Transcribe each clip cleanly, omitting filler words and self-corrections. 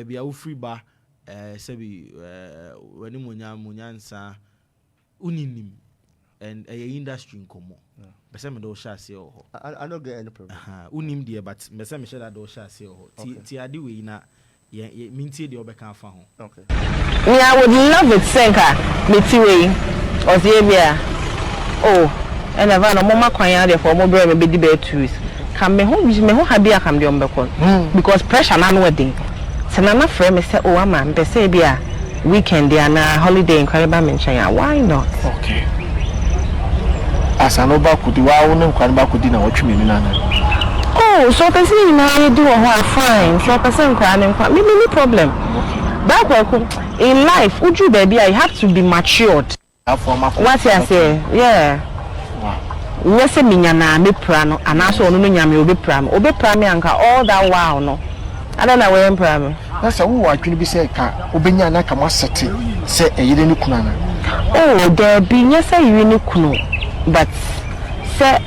Baabi a wofiri ba, sɛbi, w'animonyam mo nyansa woninim and ɛyɛ industry nkɔmmɔ pɛ sɛ mede wo hyɛ aseɛ wɔ hɔ. I don't get any problem. Wonim deɛ, but mpɛ sɛ mehyɛ da de wo hyɛ aseɛ wɔ hɔ. Ti ade wei na mentie deɛ wobɛka afa ho. Okay. Me, I would love it sɛ nka meti wei ɔsi ebi a, oh, ɛna va na ɔmo ma kwan adeɛ fɔ ɔmo brɛ me bɛdi bɛyɛ 2 weeks ka me ho ha bi a kam deɛ ɔmo bɛkɔ no because pressure n'ano ɛden sɛ nana frɛ me sɛ, oh, ama mpɛ sɛ ebi a weekend anaa holiday nkwa ba me nkyɛn a, why not? Okay, asa no ba kodi wa wo ne nkwa no ba kodi na wɔtwe mmienu no ana? Oh, so ɔpɛ sɛ nyinaa yɛdi wɔ hɔ a, fine. So ɔpɛ sɛ nkwaraa ne nkwa me ni problem baako in life. Woduru baabi a, you have to be matured. Afɔ ma kɔ. Wate aseɛ? Yeah. Nyɛ sɛ menya naa mepira no anaasɛ ɔno no nya me obɛpira me, obɛpira me anka all that while no ada na wɔyɛ mpira me. Na sɛ wowɔ adwene bi sɛ ka wobɛnya na ka mo asɛte sɛ ɛyere ne kunu ana? Oh, daabi, nyɛ sɛ yere ne kunu, but sɛ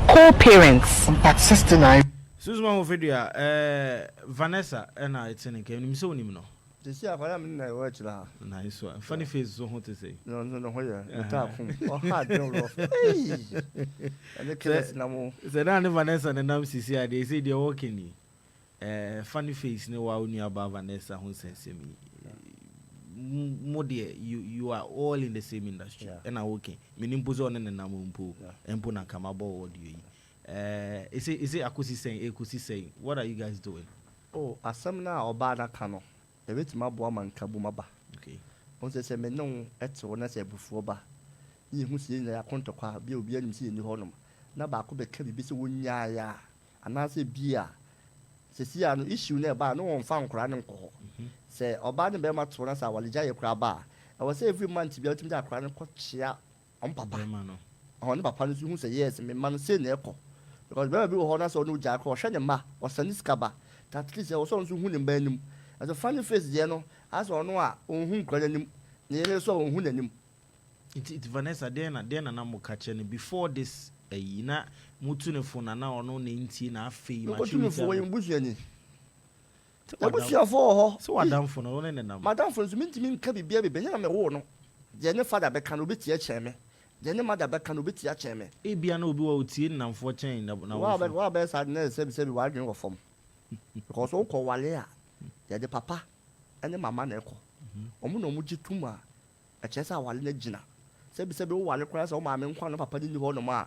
co-parents. But 69. Susuma Hofedua, Vanessa ɛna ɛte ne nka nim sɛ wonim no. Sisi akwadaa mi na ɛwɔ akyire ha. Nice one. Funny Face so ho te sɛ? No ho yɛ ne taa kum ɔha adwene rɔf ɛne kɛlɛs na mo. Sɛ naa ne Vanessa ne nam sisi a deɛ ɛsɛ deɛ wɔka ni, Funny Face ne wa wo nuabaa Vanessa ho nsɛnsɛm yi mo deɛ, you are all in the same industry. Ɛna wɔka menim mpo sɛ ɔne ne nam mpo mpo na kama bɔ wɔ deɛ yi, ɛsɛ akɔsi sɛn, ɛkɔsi sɛn? What are you guys doing? Oh, asɛm no a ɔbaa no aka no, ɛbɛtumi aboa ma nkabom aba. Wɔn sɛ me ne wo ɛte hɔ na sɛ abufuo ba ne yɛhu sɛ yɛn nyinaa yɛako ntɔkwa a, bia obi anim sɛ yɛnni hɔnom na baako bɛka biribi sɛ wɔnyaeɛ a, anaasɛ bi a sɛsi a no issue no ɛba a ne wɔmfa nkoraa ne nkɔ hɔ sɛ ɔbaa ne bɛrima to na sɛ awaregya yɛ koraa ba a, ɛwɔ sɛ every month bia wotumi de akora no kɔkyea ɔm papa. Bɛrima no. Ɔne ne papa no nso hu sɛ yes, me mma no sei na ɛkɔ, because bɛrima bi wɔ hɔ na sɛ ɔne ogyaa kɔ ɔhwɛ ne mma, ɔsane sika ba, at least ɛwɔ sɛ ɔno nso hu ne mma anim. Ɛso Funny Face deɛ no, asɛ ɔno a ɔnhu nkura n'anim, ne yere nso a ɔnhu n'anim. Nti Vanessa, deɛn na na mo ka kyerɛ no before this ayi na motu ne fo na ɔno na ntie na afei mekɔtu ne fo, wɔyɛ mbusuani, abusuafoɔ wɔ hɔ. Sɛ wadamfo no, ɔne ne nam. Madamfo nso mentumi nka biribia bebree nyɛ na mewoo no deɛ, ne father bɛka no, obɛtie kyɛn me, deɛ ne mother bɛka no, obɛtie akyɛn me. Ebia na obi wɔ otie nnamfoɔ kyɛn na wofo. Wa bɛyɛ saa de na sɛbi sɛbi wadwene wɔ fam, because wokɔ wale a, yɛde papa ne mama na ɛkɔ, ɔmo na ɔmo gye tum a ɛkyerɛ sɛ awale no gyina. Sɛbi sɛbi, wo wale koraa sɛ wo maame nkwa no, papa no ni hɔ nom a,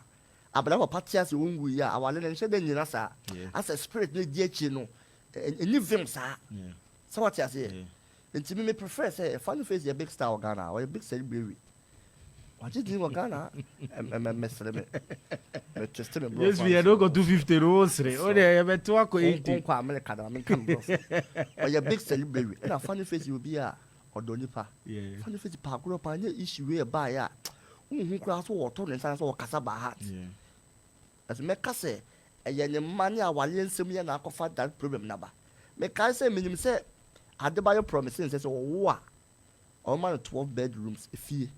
abena papa te ase wɔnwu yi a, awale no nhyɛ dɛ nyina saa. Asɛ spirit no di akyi no, ɛni vim saa. Sɛ wate aseɛ? Nti me prefer sɛ Funny Face yɛ big star wɔ Ghana, ɔyɛ big celebrity, wagye din wɔ Ghana. Ɛmɛsere me, metwiste me brɔ. Yes, yɛde wokɔ 250 no, wo sere wo deɛ yɛbɛto akɔ 80. Nkɔ America na menka me brɔfo. Ɔyɛ big celebrity, ɛna Funny Face yɛ obi a ɔdɔ nipa. Funny Face pa agorɔ paa, nyɛ issue wei ɛbaeɛ a wohu koraa so wɔtɔ ne nsa sɛ wɔkasa by heart. Ɛso mɛka sɛ ɛyɛ ne mma ne awareɛ nsɛm yɛ na akɔfa that problem naba. Mekae sɛ menim sɛ Adebayɔ promise nsɛ sɛ ɔwo a, ɔma no 12 bedrooms efie.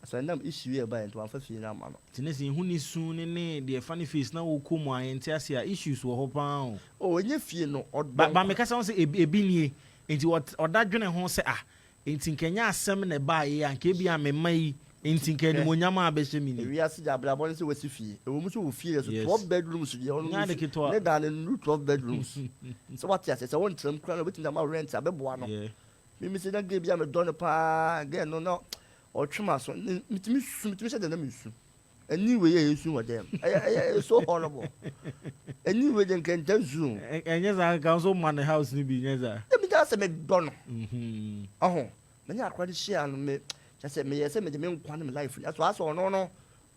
So ɛnam issue yɛ ɛbaeɛ nti wamfa fie no ama no. Nti ne sɛ yɛhu ne su ne deɛ Funny Face na wɔkɔ mu a, yɛnte ase a, issues wɔ hɔ paa o. Oh, ɛnyɛ fie no ɔdɔ. Ba mekasa ho sɛ ebi nie nti ɔda dwene ho sɛ, ah, nti nkɛnyɛ asɛm na ɛbaeɛ a, nka ebi a mema yi nti nka animonyam a bɛhyɛ me ni. Ewiase gya abrabɔ ne sɛ wasi fie, ɛwɔ mu sɛ wɔ fie yɛ so. 12 bedrooms deɛ, ɔno Nyɛ ade ketewa. Ne dan no nuru 12 bedrooms sɛ wate ase sɛ wɔntena mu koraa na wobɛtumi de ama rent abɛboa no. Mimi sɛ na girl bi a medɔ no paa, girl no na ɔtwe ma so, metumi su, metumi hyɛ dɛ na mesu. Ɛni wei yɛ esu wɔ dɛm, ɛyɛ so horrible. Ɛni wei de nkɛntɛ su. Ɛnyɛ saa nka nso ma ne house ni bi nyɛ saa. Ɛmi gya sɛ medɔ no. Ɔho mene akora de hyia no, me kyɛ sɛ meyɛ sɛ mede me nkwa ne me life ɛso asɛ ɔno no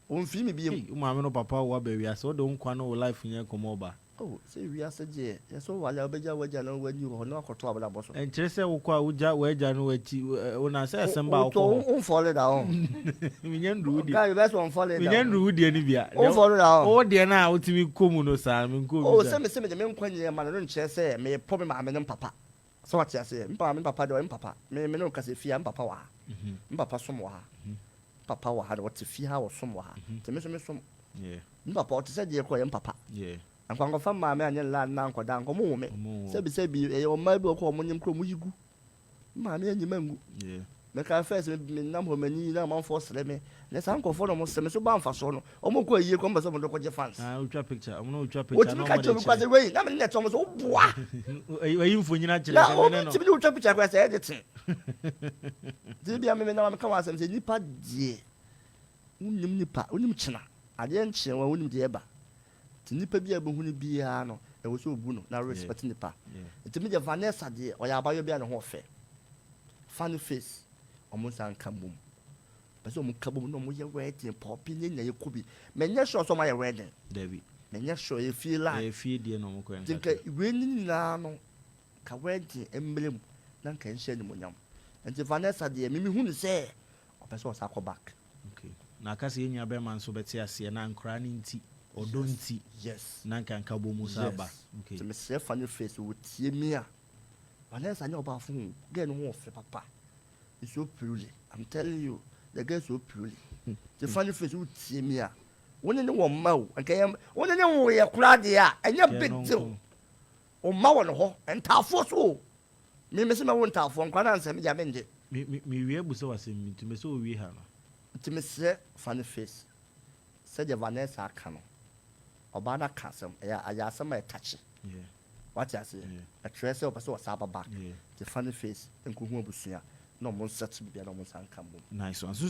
ɔmfii me biem. Hey, wo maame no papa wo aba wiase, wode wo nkwa ne wo life nyɛ nkɔmmɔ ɔba. Oh, sɛ wiase gyeɛ yɛ sɛ wowale a, wobɛgya w'agya na w'ani wɔ hɔ na wakɔto abrabɔ so. Ɛnkyerɛ sɛ wokɔ a wogya w'agya no w'akyi wo na sɛ ɛsɛm ba a wokɔ hɔ. Womfɔle da hɔ. Menya nduru wo deɛ. Guy, bɛsɛ wɔmfɔle da. Menya nduru wo deɛ no bia. Womfɔle da hɔ. Wo deɛ no a wotumi kɔ mu no saa, menkɔ Oh, bi saa. Sɛ me sɛ mede me nkwa nyinaa ma no no nkyerɛ sɛ mepɔ me maame ne mpapa sɛ wate aseɛ. Me maame ne papa deɛ, ɔyɛ me papa. Me ne wo kasa fie a, me papa wɔ ha. Me papa som wɔ ha. Me papa wɔ ha na ɔte fie ha, ɔsom wɔ ha. Nti me nso me som. Me papa ɔte sɛ deɛ kɔ ɔyɛ me papa. Nkwankɔfa maame anyɛ nla nna nkɔda nkɔmo wo me. Ɔmo wo. Sɛbi sɛbi, ɛyɛ ɔmaa bi wɔ kɔ ɔmo nyim kuro ɔmo yi gu. Maame anyim angu. Meka first me nam hɔ, m'ani na amanfoɔ sere me ne saa nkurɔfoɔ na ɔmo sere me so ba mfa soɔ no, ɔmo kɔ ayie kɔ, ɔmo pɛ sɛ ɔmo de kɔgye fans. Ah, wotwa picture, ɔmo na wotwa picture. Wotumi ka kyerɛ obi kwa sɛ wei na me ne ɛtɔ mo so woboa. Ayi mfonyin akyerɛ na sɛ obi mene no. tumi de wotwa picture kora sɛ ɛde te nti bia me nam meka wɔ asɛm sɛ nipa deɛ, wonim nipa, wonim kyena adeɛ nkyɛn wa, wonim deɛ ɛba, nti nipa bi a ɛbɛhu no biara no, ɛwɔ sɛ obu no na respect nipa. Nti mi deɛ, Vanessa deɛ, ɔyɛ abayɔ bi a ne ho ɔfɛ. Funny Face, ɔmo nsa nka bom pɛ sɛ ɔmo ka bom na ɔmo yɛ wedding pɔpi ne nya yɛ kɔ bi. Mɛ nyɛ sure sɛ ɔmo ayɛ wedding. Dabi. Mɛ nyɛ sure, yɛ fie line. Ɛyɛ fie deɛ na ɔmo kɔ. Nti nka wei ne nyinaa no ka wedding mmerɛ mu na nka nhyɛ animonyam. Nti Vanessa deɛ, mimi hu ne sɛ ɔpɛ sɛ ɔsa kɔ back. Okay. Na aka sɛ yɛn nua bɛrima nso bɛte aseɛ na nkora ne nti, ɔdɔ nti na nka bɔ mu saa ba. Okay. Nti mesrɛ Funny Face, wɔtie mi a, Vanessa nyɛ ɔbaafo ho girl no ho ɔfɛ papa. It's so purely, I'm telling you, the girl so purely. Nti Funny Face, wotie mi a, wo ne ne wɔ mma o, nka yɛ wo ne ne wo yɛ koraa deɛ a, ɛnyɛ big deal. O mma wɔ ne hɔ ntaafoɔ so o, mi mi sɛ mɛwo ntaafoɔ nkwa na nsɛm gya mengye. Me me me wie bu sɛ wasɛm mi nti me sɛ owie ha no. Nti mesrɛ Funny Face, sɛdeɛ Vanessa aka no, ɔbaa no aka asɛm, ɛyɛ asɛm a ɛtakye. Wate aseɛ? Yeah. Ɛkyerɛ sɛ ɔpɛ sɛ ɔsa aba back. Yeah. Nti Funny Face nkohu abusua na ɔmo nsa te biribiara na ɔmo nsa nka mbom. Nice one.